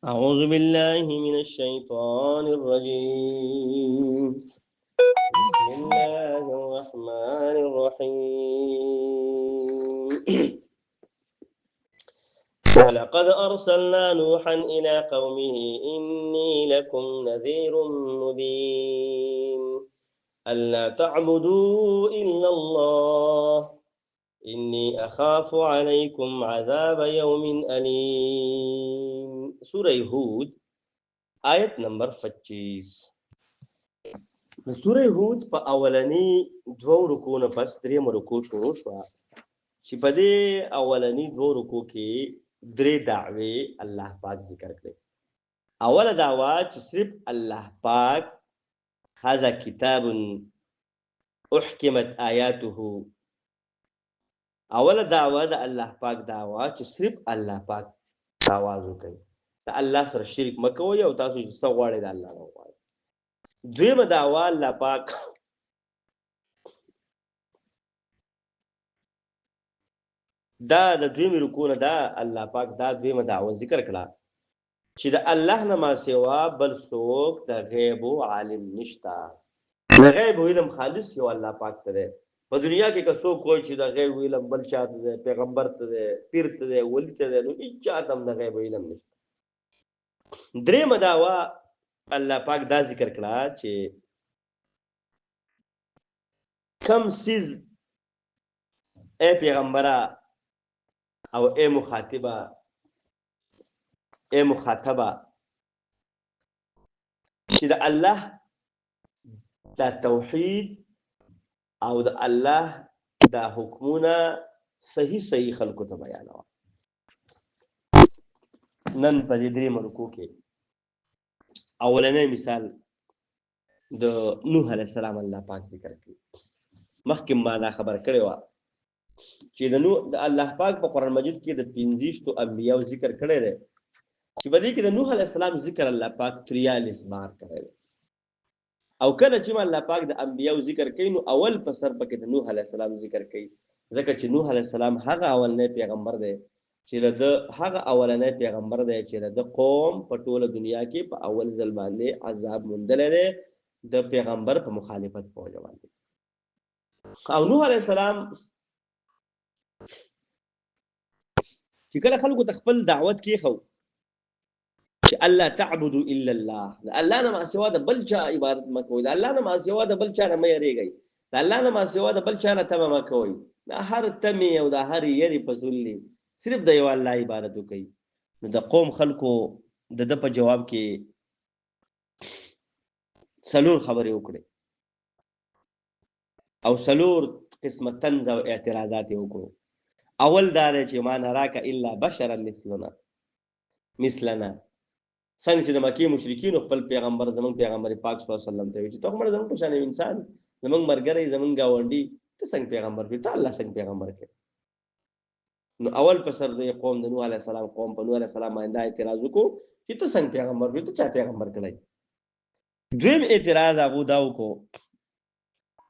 أعوذ بالله من الشيطان الرجيم. بسم الله الرحمن الرحيم. ولقد أرسلنا نوحا إلى قومه إني لكم نذير مبين ألا تعبدوا إلا الله إني أخاف عليكم عذاب يوم أليم. سورة هود آیت نمبر 25. د سورة هود په اولنی دوو رکو نه پس دریم رکو شروع شوه چې په دې اولنی دوو رکو کې درې دعوې الله پاک ذکر کړې. اوله دعوه چې صرف الله پاک، هذا کتاب احکمت آیاته. اوله دعوه د الله پاک دعوه چې صرف الله پاک آواز وکړي، د الله سره شرک مه کوئ او تاسو چې څه غواړئ د الله نه وغواړئ. دویمه دعوه الله پاک دا د دویمې رکوع نه دا الله پاک دا دویمه دعوه ذکر کړه چې د الله نه ما سوا بل څوک د غیب عالم نشته. د غیب علم خالص یو الله پاک ته دی. په دنیا کې که څوک وایي چې د غیب علم بل چا ته دی، پیغمبر ته دی، پیر ته دی، ولي ته دی، نو هیچا ته هم د غیب علم نشته. درېیمه دعوه الله پاک دا ذکر کړه چې کم څیز ای پیغمبره او ای مخاطبه، ای مخاطبه، چې د الله دا توحید او د الله دا حکمونه صحیح صحیح خلکو ته بیانوه. نن په دې درې رکوع کې اولنی مثال د نوح علیه السلام الله پاک ذکر کړي. مخکې ما دا خبر کړې وه چې د نوح د الله پاک په قرآن مجید کې د 25 انبیاو ذکر کړی دی چې په دې کې د نوح علیه السلام ذکر الله پاک 43 بار کړی دی. او کله چې الله پاک د انبیاو ذکر کوي نو اول په سر پکې د نوح علیه السلام ذکر کوي، ځکه چې نوح علیه السلام هغه اولنی پیغمبر دی چې د هغه اولنی پیغمبر دی چې د قوم په ټوله دنیا کې په اول ځل باندې عذاب موندلی دی د پیغمبر په مخالفت په وجه باندې. او نوح علیه السلام چې کله خلکو ته خپل دعوت کېښو چې الله تعبدو الا الله، د الله نه ما سوا د بل چا عبادت مه کوئ، د الله نه ما سوا د بل چا نه مه یریږئ، د الله نه ما سوا د بل چا نه تمه مه کوئ، د هر تمې او د هر یرې په ذل صرف د یو الله عبادت وکړئ. نو د قوم خلکو د ده په جواب کې څلور خبرې وکړې او څلور قسمه طنز او اعتراضات یې وکړو. اول دا دی چې ما نراک الا بشرا مثلنا مثلنا، څنګه چې د مکې مشرکینو خپل پیغمبر زمونږ پیغمبر پاک صلی الله علیه وسلم ته ویل چې ته خو مړه زمونږ په شان یو انسان، زمونږ ملګری، زمونږ ګاونډي، ته څنګه پیغمبر کړې، ته الله څنګه پیغمبر کړې؟ نو اول په سر د قوم د نوح علیه السلام قوم په نوح علیه السلام باندې دا اعتراض وکړو چې ته څنګه پیغمبر کړې، ته چا پیغمبر کړی؟ دویم اعتراض هغو دا وکړو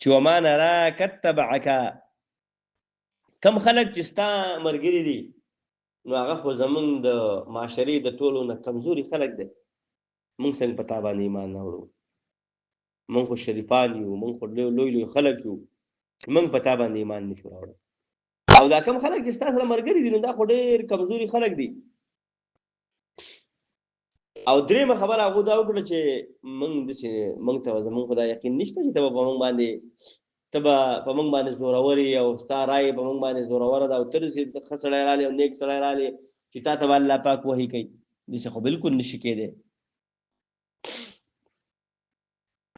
چې وما نراک اتبعک، کم خلک چې ستا ملګري دي نو هغه خو زمونږ د معاشرې د ټولو نه کمزوري خلک دی، مونږ څنګه په تا باندې ایمان راوړو؟ مونږ خو شریفان یو، مونږ خو لوی لوی خلک یو، مونږ په تا باندې ایمان نشو راوړی. او دا کم خلک چې ستا سره ملګري دي نو دا خو ډېر کمزوري خلک دي. او درېیمه خبره هغو دا وکړه چې مونږ داسې مونږ ته زمونږ خو دا یقین نشته چې ته به په مونږ باندې ته به په مونږ باندې زورور یې او ستا رایې په مونږ باندې زوروره ده او ته داسې ښه سړی راغلی او نیک سړی راغلی چې تا ته به الله پاک وحي کوي، داسې خو بلکل نشي کېدی.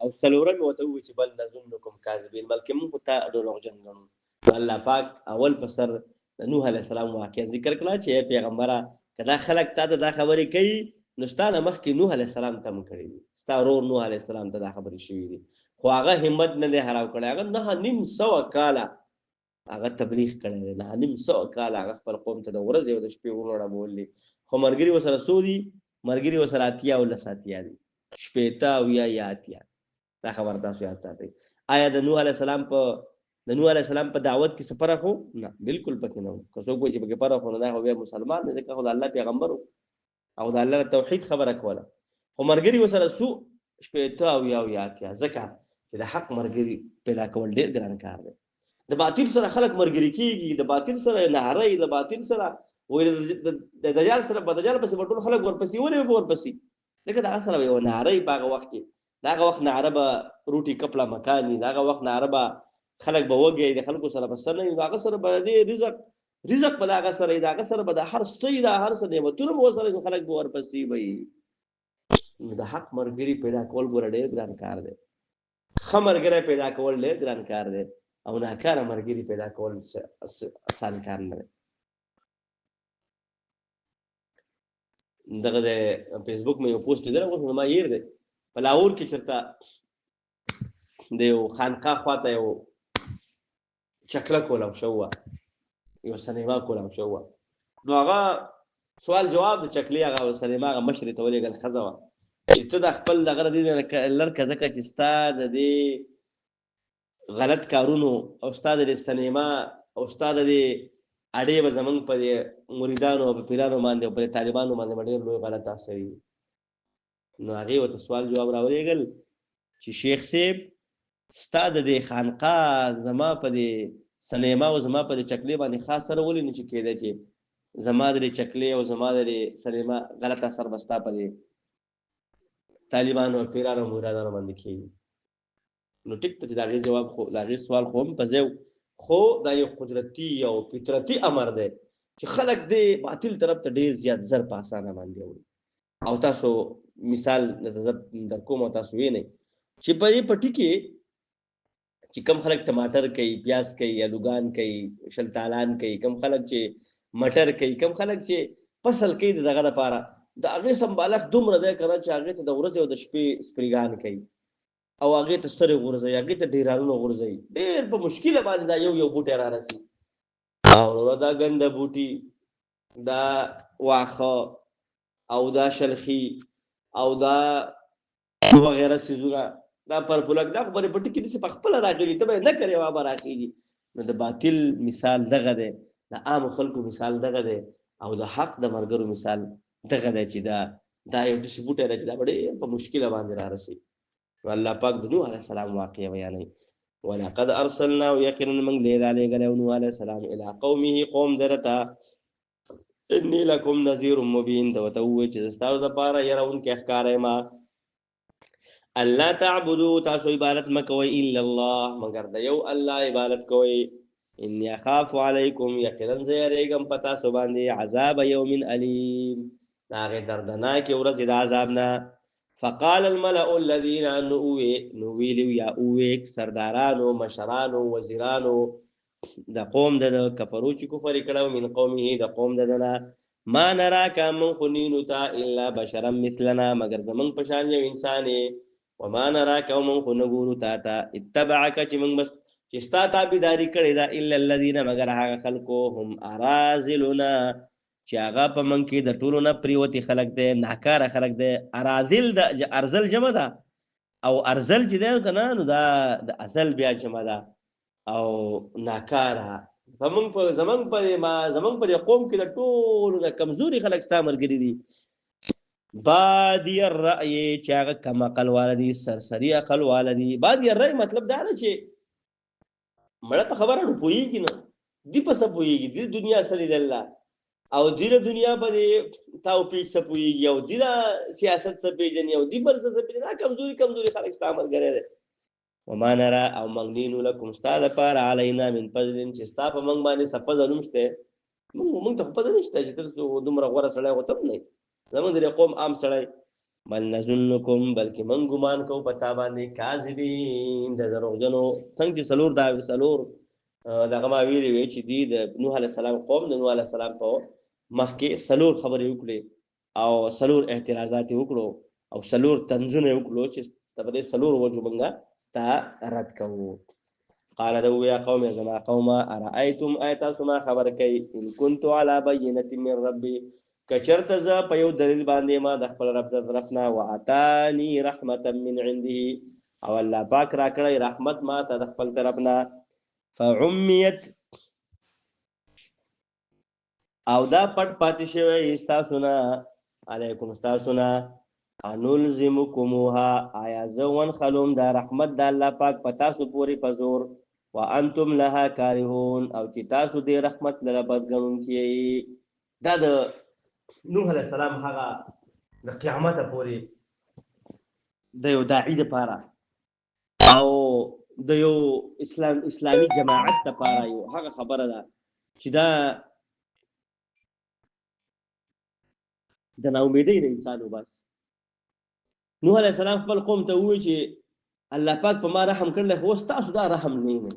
او څلورم یې ورته وویل چې بل نظنکم کاذبین، بلکې مونږ خو تا دروغجن ګڼو. نو الله پاک اول په سر د نوح علیه السلام واقعه ذکر کړه چې ای پیغمبره، که دا خلک تا ته دا خبرې کوي نو ستا نه مخکې نوح علیه السلام ته هم کړې دي، ستا ورور نوح علیه السلام ته دا خبرې شوې دي، خو هغه همت نه دی خراب کړی. هغه 950 کاله هغه تبلیغ کړی دی، 950 کاله هغه خپل قوم ته د ورځې او د شپې وروڼه بولي. خو ملګري ورسره څو دي؟ ملګري ورسره 80 او 10 80 دي، 60 او یا 80. دا خبره تاسو یاد ساتئ. آیا د نوح علیه السلام په د نوح علیه السلام په دعوت کې څه فرق و؟ نه، بالکل پکې نه و. که څوک وایي چې پکې فرق و نو دا خو بیا مسلمان دی، ځکه خو د الله پیغمبر و. او د الله توحید خبره کوله، خو مرګري وسره سو 60 او یا او یا 80، ځکه چې د حق مرګري پیدا کول ډېر ګران کار دی. د باطل سره خلک مرګري کیږي، د باطل سره نهري، د باطل سره وایي د دجال سره، په دجال پسې به ټول خلک ورپسې، ولې به ورپسې؟ ځکه د هغه سره به یوه نعره په هغه وخت کې، د هغه وخت نعره به روټي کپړه مکان وي، د هغه وخت نعره به خلک به وږی، د خلکو سره به څه نه وي، د هغه سره به دې رزق به د هغه سره وي، د هغه سره به د هر څه وي، د هر څه نعمتونه به ورسره وي، خلک به ورپسې وي. نو د حق ملګري پیدا کول ګوره ډېر ګران کار دی، ښه ملګری پیدا کول ډېر ګران کار دی، او ناکاره ملګري پیدا کول اسان کار نه دی. دغه د فیسبوک مې یو پوسټ لیدلی، اوس زما هېر دی، په لاهور کې چېرته د یو خانقاه خواته یو چکله کولاو شوه وه، یو سینما کولاو شوه وه. نو هغه سوال جواب د چکلې هغه سینما هغه مشرې ته ولېږل، ښځه وه، چې ته د خپل دغه د دې نه لرکه، ځکه چې ستا د دې غلط کارونو او ستا د دې سینما او ستا د دې اډې به زمونږ په دې مریدانو او په پیرانو باندې او په دې طالبانو باندې به ډېر لوی غلط اثر وي. نو هغې ورته سوال جواب راولېږل چې شیخ صاحب ستا د دې خانقاه زما په دې سینما او زما په دې چکلې باندې خاص سره ولې نه شي کېدی چې زما د دې چکلې او زما د دې سینما غلط اثر به ستا په دې طالبانو او پیرانو او مریدانو باندې کېږي. نو ټیک ته چې د هغې جواب خو د هغې سوال خو هم په ځای، خو دا یو قدرتي او فطرتي امر دی چې خلک دې باطل طرف ته ډېر زیات زر په اسانه باندې وړي. او تاسو مثال درته زه در کوم او تاسو وینئ چې په دې پټي کې چې کم خلک ټماټر کوي، پیاز کوي، الوګان کوي، شلتالان کوي، کم خلک چې مټر کوي، کم خلک چې فصل کوي د دغه لپاره، د هغې سمبالښت دومره دی که نه چې هغې ته د ورځې او د شپې سپریګان کوي او هغې ته سترې غورځوي، هغې ته ډېرانونه غورځوي، ډېر په مشکله باندې دا یو یو بوټی را رسي. او وروره دا ګنده بوټي، دا واښه او دا شلخي او دا وغیره څیزونه، دا پرپولک، دا خو په پټي کې داسې په خپله راغلي، ته به یې نه کرې وا به راخېږي. نو د باطل مثال دغه دی، د عامو خلکو مثال دغه دی، او د حق د ملګرو مثال دغه دی چې دا یو داسې بوټی دی چې دا به ډېر په مشکله باندې را رسي. نو الله پاک د نوح علیه السلام واقعه بیانوي، ولقد ارسلنا، یقینا موږ لې رالیږلی نوح علیه السلام الی قومه، قوم درته، انی لکم نذیر مبین، ته ورته ووایي چې زه ستاسو دپاره یروونکی ښکاره یم. الله تعبدو، تاسو عبادت مه کوئ الا الله، مګر د یو الله عبادت کوئ. انی اخاف علیکم، یقینا زه یریږم په تاسو باندې عذاب یوم الیم، د هغې دردناکې ورځې د عذاب نه. فقال الملأ الذين نو نو ویلو یا اووی سردارانو، مشرانو، وزیرانو د قوم د کفرو چې کفر کړو، من قومه، د قوم د نه، ما نراک، من خو نینو تا الا بشرا مثلنا، مګر زمونږ په شان یو انسان یې. وما نراک، او مونږ خو نه ګورو تا ته، اتبعک، چې مونږ بس چې ستا تابعداري کړې ده، الا الذین، مګر هغه خلکو، هم اراذلنا، چې هغه په مونږ کې د ټولو نه پریوتي خلک دی، ناکاره خلک دی. اراذل د ارزل جمع ده، او ارزل چې دی که نه نو دا د ازل بیا جمع ده، او ناکاره په مونږ په زمونږ په ما زمونږ په قوم کې د ټولو نه کمزوري خلک ستا ملګري دي. بادي الرأي، چې هغه کم عقل والا دي، سرسري عقل والا دي. بادي الرأي مطلب دا نه چې مړه په خبره نو پوهېږي، نه دي په څه پوهېږي، دي دنیا څه لیدله او دي د دنیا په دې تاو پیچ څه پوهېږي او دي د سیاست څه پېژني او دي بل څه څه پېژني، دا کمزوري کمزوري خلک ستا ملګری دی. وما نرا، او موږ نینو، لکم، ستا دپاره، علینا من فضل، چې ستا په موږ باندې څه فضل هم شته. موږ ته خو فضل نشته چې ته دومره غوره سړی خو ته هم نه یې، زموږ د قوم عام سړی. بل نظنکم، بلکې موږ ګمان کوو په تا باندې، کاذبین، د دروغجنو. څنګه چې څلور دا څلور دغه ما ویلي وی چې دی د نوح علیه السلام قوم د نوح علیه السلام په مخکې څلور خبرې وکړې او څلور اعتراضات یې وکړو او څلور طنزونه یې وکړو چې په دې څلور وجو موږ تا رد کوو. قال ده یا قوم، زما قومه، ارأیتم، آیا تاسو ما خبر کوي، ان كنت على بینة من ربي، کچرته زه په یو دلیل باندې ما د خپل رب د طرف نه، واتانی رحمتا من عنده، او الله پاک راکړی رحمت ما ته د خپل طرف نه، فعمیت، او دا پټ پاتې شوی ستاسو نه، علیکم ستاسو نه. انلزمکموها، آیا زه ونخلوم دا رحمت د الله پاک په تاسو پورې په زور؟ وانتم لها کارهون، او چې تاسو دې رحمت لره بدګڼونکي یئ. دا د نوح علیه السلام هغه د قیامته پورې د یو داعي دپاره او د یو اسلامي جماعت دپاره یو هغه خبره ده چې دا د ناامیدۍ نه انسان وباسي. نوح علیه السلام خپل قوم ته وویل چې الله پاک په ما رحم کړی، خو اوس تاسو دا رحم نه وینئ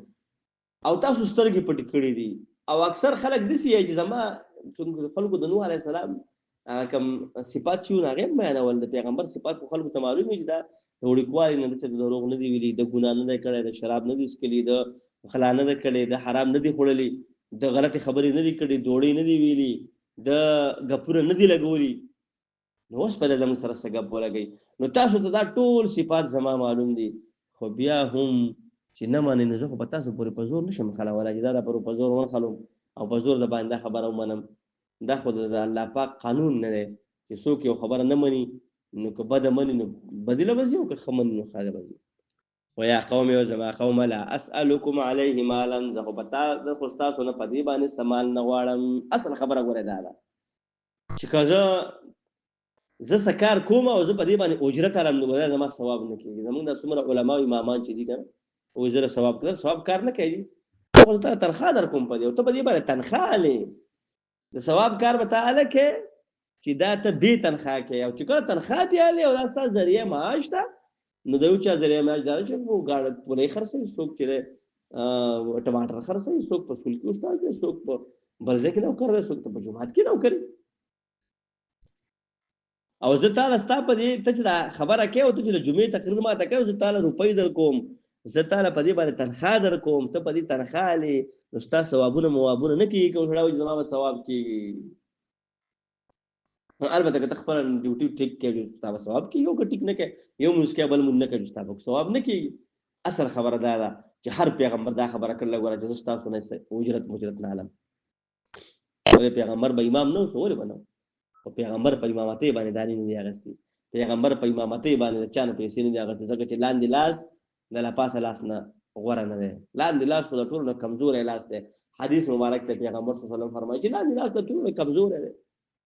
او تاسو سترګې پټې کړې دي. او اکثر خلک داسې یې چې زما څنګه خلکو د نوح علیه السلام هغه کوم صفات چې وو، هغه هم بیانول. د پیغمبر صفات خو خلکو ته معلوم وي چې دا د وړوکوالي نه ده چې د دروغ نه دي ویلي، د ګناه نه دی کړی، د شراب نه دي څکلي، د غلا نه ده کړې، د حرام نه دي خوړلي، د غلطې خبرې نه دي کړې، دوړې نه دي ویلي، د ګپونه نه دي لګولي. نو اوس په دې زموږ سره څه ګپ ولګوي؟ نو تاسو ته دا ټول صفات زما معلوم دي، خو بیا هم چې نه منئ نو زه خو په تاسو پورې په زور نشم خلولی چې دا د په زور ونښلوم او په زور د باندې دا خبره ومنم. دا خو د الله پاک قانون نه دی چې څوک یو خبره نه مني نو که بده مني نو بدې له به ځي او که ښه مني نو ښه له به ځي. ویا قوم او زما قوم لا اسألکم علیه مالا، زه خو په تا زه خو ستاسو نه په دې باندې څه مال نه غواړم. اصل خبره ګوره دا ده چې که زه څه کار کوم او زه په دې باندې اجرت اخلم نو به زما ثواب نه کېږي. زمونږ دا څومره علما او امامان چې دي که نه، وایي زه ثواب کړم، ثواب کار نه کوي، خو زه تاته تنخوا در کوم په دې او ته په دې باندې تنخوا اخلې. د ثواب کار به ته هله کوې چې دا ته بې تنخوا کوې، او چې کله تنخوا پرې اخلې او دا ستا ذریعه معاش ده، نو د یو چا ذریعه معاش دا ده چې ګاډه پولۍ خرڅوي، څوک چې دی ټماټر خرڅوي، څوک په سکول کې استاد دی، څوک په بل ځای کې نوکر دی، څوک ته په جومات کې نوکر دی. او زه تاله ستا په دې ته چې دا خبره کوې او ته چې د جمعې تقریر ما ته کوې، زه تاله روپۍ در کوم، زه تاله په دې باندې تنخوا در کوم، ته په دې تنخوا اخلې نو ستا ثوابونه موابونه نه کېږي. که سړی وایي چې زما به ثواب کېږي، نو البته که ته خپله ډیوټي ټیک کوې نو ستا به ثواب کېږي، او که ټیک نه کوې یو مونځ کوې بل مونځ نه کوې نو ستا به ثواب نه کېږي. اصل خبره دا ده چې هر پیغمبر دا خبره کړله ګوره چې زه ستاسو نه اجرت مجرت نه اخلم. ولې پیغمبر به امام نه و، ولې به نه و؟ خو پیغمبر په امامتۍ باندې دانې نه دي اخیستې، پیغمبر په امامتۍ باندې د چا نه پیسې نه دي اخیستې، ځکه چې لاندې لاس د له پاسه لاس نه غوره نه دی. لاندې لاس خو د ټولو نه کمزوری لاس دی. حدیث مبارک ته پیغمبر صلی الله علیه وسلم فرمایي چې لاندې لاس د ټولو نه کمزوری دی.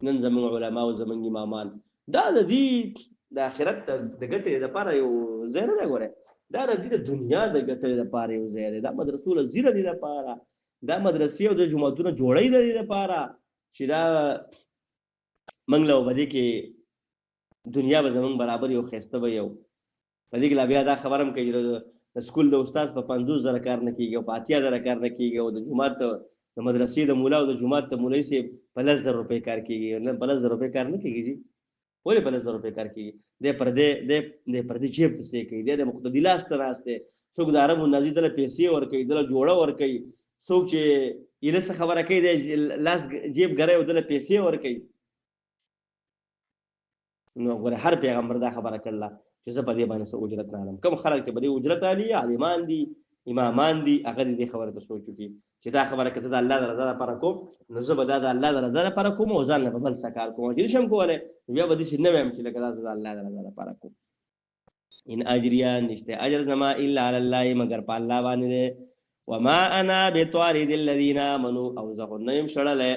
نن زموږ علما او زموږ امامان دا د دې د آخرت د ګټې لپاره یو ځای نه دی، ګوره دا د دې د دنیا د ګټې لپاره یو ځای دی. دا مدرسو له ځي د دې لپاره، دا مدرسې او د جوماتونه جوړوي د دې لپاره چې دا موږ له په دې کې دنیا به زموږ برابر یو ښایسته به یو. په دې کې لا بیا دا خبره هم کوي چې د سکول د استاد په 50,000 کار نه کېږي او په 80,000 کار نه کېږي، او د جومات د مدرسې د مولا او د جومات د مولوي صاحب په 10,000 روپۍ کار کېږي. نه په 10,000 روپۍ کار نه کېږي جي، ولې په 10,000 روپۍ کار کېږي؟ دی پر دی دی دی پر دې جیب ته څه کوي؟ دی د مقتدي لاس ته ناست دی. څوک د عربو نازي دله پیسې ورکوي، دله جوړه ورکوي، څوک چې یې څه خبره کوي دی لاس جیب ګری او دله پیسې ورکوي. نو ګوره هر پیغمبر دا خبره کړله چې زه په دې باندې څه اجرت نه اخلم. کوم خلک چې په دې اجرت اخلي عالمان دي، امامان دي، هغه دې دې خبرې ته سوچ وکړي چې دا خبره که زه د الله د رضا لپاره کوم نو زه به دا د الله د رضا لپاره کوم او ځان له به بل څه کار کوم، چې نشم کولی بیا به داسې نه وایم چې لکه دا زه د الله د رضا لپاره کوم. ان اجریا نشته اجر زما الا علی الله مګر په الله باندې دی. وما انا بطارد الذین آمنوا، او زه خو نه یم شړلی،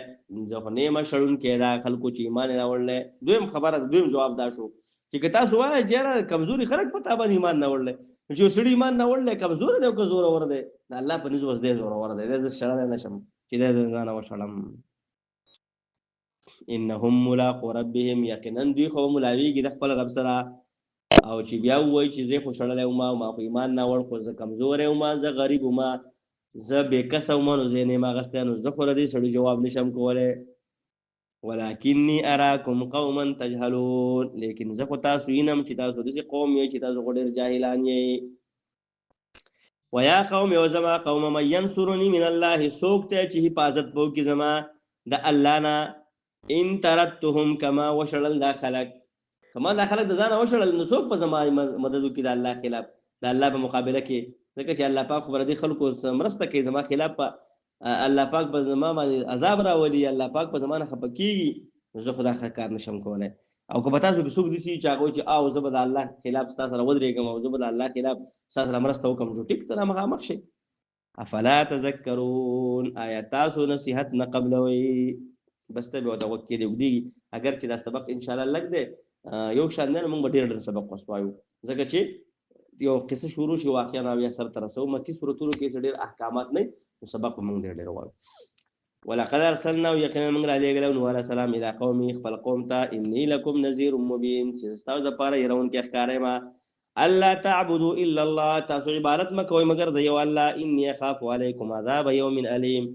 زه خو نه یم شړونکی دا خلکو چې ایمان یې راوړلی. دویم خبره، دویم جواب دا شو چې که تاسو وایئ چې یاره کمزوري خلک په تا باندې ایمان نه وړلی، نو چې یو سړي ایمان نه وړلی کمزوری دی او که زورور دی؟ د الله په نزد اوس دی زورور دی، دی زه شړلی نه شم چې دی زه ځانه وشړم. انهم ملاقو ربهم، یقینا دوی خو ملاویږي د خپل رب سره. او چې بیا ووایي چې زه خو شړلی وم او ما خو ایمان نه وړ، خو زه کمزوری وم، زه غریب وم، زه بې کسه وم، نو زه یې نه یم اخیستی، نو زه خو د دې سړي جواب نشم کولی. ولکنی اراکم قوما تجهلون، لیکن زه خو تاسو وینم چې تاسو داسې قوم یئ چې تاسو خو ډېر جاهلان یئ. ویا قوم او زما قوم من ینصرنی من الله، څوک دی چې حفاظت به وکړي زما د الله نه؟ ان ترکتهم کما وشړل دا خلک، کما دا خلک د ځانه وشړل نو څوک به زما مدد وکړي د الله خلاف، د الله په مقابله کې؟ ځکه چې الله پاک خو به د دې خلکو مرسته کوي، زما خلاف په الله پاک به زما باندې عذاب راولي، الله پاک به زما نه خفه کېږي، نو زه خو دا ښه کار نشم کولی. او که په تاسو کې څوک داسې چې هغه چې او زه به د الله خلاف ستا سره ودرېږم او زه به د الله خلاف ستا سره مرسته وکړم، نو ټیک ته رامخامخ شئ. افلا تذکرون، آیا تاسو نصیحت نه قبلوئ؟ بس ته به ورته غوږ کښېږدې اوږدېږي. اګر چې دا سبق انشاءالله لږ دی، یو شان دی، نو موږ به ډېر ډېر سبق اوس وایو، ځکه چې یو قصه شروع شي واقعا او یا سر ته رسوو. مکي سورتونو کې چې ډېر احکامات نه، نو سبق به موږ ډېر ډېر وایو. ولقد ارسلنا، یقینا موږ رالیږلی نوح علیه السلام الی قومه خپل قوم ته، انی لکم نذیر مبین، چې ستاسو دپاره یرونکی ښکاره یم. الله تعبدوا الا الله، تاسو عبادت مه کوئ مګر د یو الله. انی اخاف علیکم عذاب یوم الیم،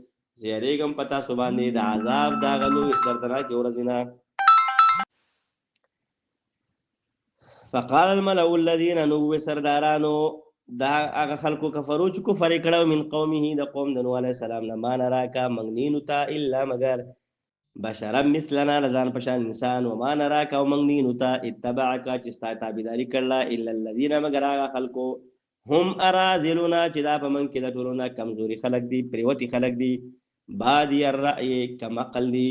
زه یریږم په تاسو باندې د عذاب د هغه لوی دردناکې ورځې نه. فقال الملأ الذين نو سردارانو دا هغه خلکو کفرو چې کفر یې کړی من قومه د قوم د نوح علیه السلام نه، ما نراک موږ نه وینو تا الا مګر بشرا مثلنا د ځان په شان انسان، وما نراک او موږ نه وینو تا اتبعک چې ستا تابعداري کړله الا الذین مګر هغه خلکو هم اراذلنا چې دا په موږ کې د ټولو نه کمزوري خلک دي، پرېوتي خلک دي، بادي الرأی کم عقل دي.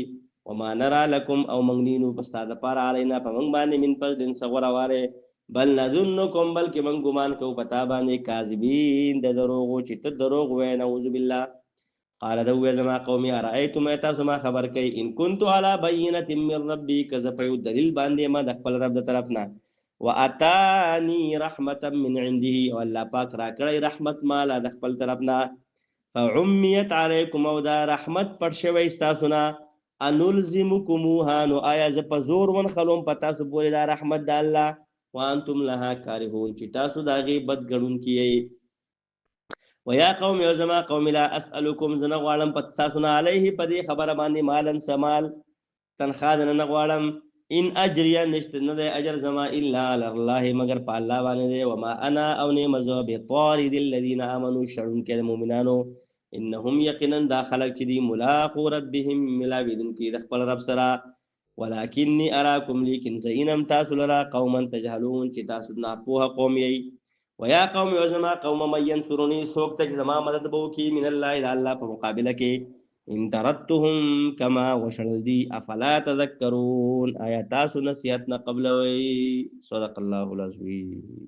وما نرى لكم او موږ نه وینو په ستا دپاره علینا په موږ باندې من فضل څه غوره والی، بل نظنکم بلکې موږ ګمان کوو په تا باندې کاذبین د دروغو چې ته دروغ وایې، نعوذ بالله. قال ده وویل زما قومي ارأیتم ای تاسو ما خبر کړئ ان کنت علی بینة من ربي که زه په یو دلیل باندې یم د خپل رب د طرف نه، واتانی رحمة من عنده او الله پاک راکړی رحمت ماله د خپل طرف نه، فعمیت علیکم او دا رحمت پټ شوی ستاسو نه، انلزمکموها نو آیا زه په زور ونښلوم په تاسو پورې دا رحمت د الله، وانتم لها کارهون چې تاسو د هغې بد ګڼونکي یئ. ویا قوم یو زما قوم لا اسألکم زه نه غواړم په تاسو نه علیه په دې خبره باندې مالا څه مال تنخوا درنه نه غواړم، ان اجریه نشته نه دی اجر زما الا علی الله مګر په الله باندې دی، وما انا او نه یم زه بطارد الذین آمنو شړونکی د مؤمنانو، انهم یقینا دا خلک چې دي ملاقو ربهم ملاوېدونکي د خپل رب سره، ولکنی اراکم لیکن زه اینم تاسو لره قوما تجهلون چې تاسو ناپوهه قوم یئ. ویا قوم یو زما قوم من ینصرونی څوک ته چې زما مدد به وکړي من الله د الله په مقابله کې، ان طردتهم کما وشړل دي افلا تذکرون آیا تاسو نصیحت نه قبلوئ؟ صدق الله العظیم.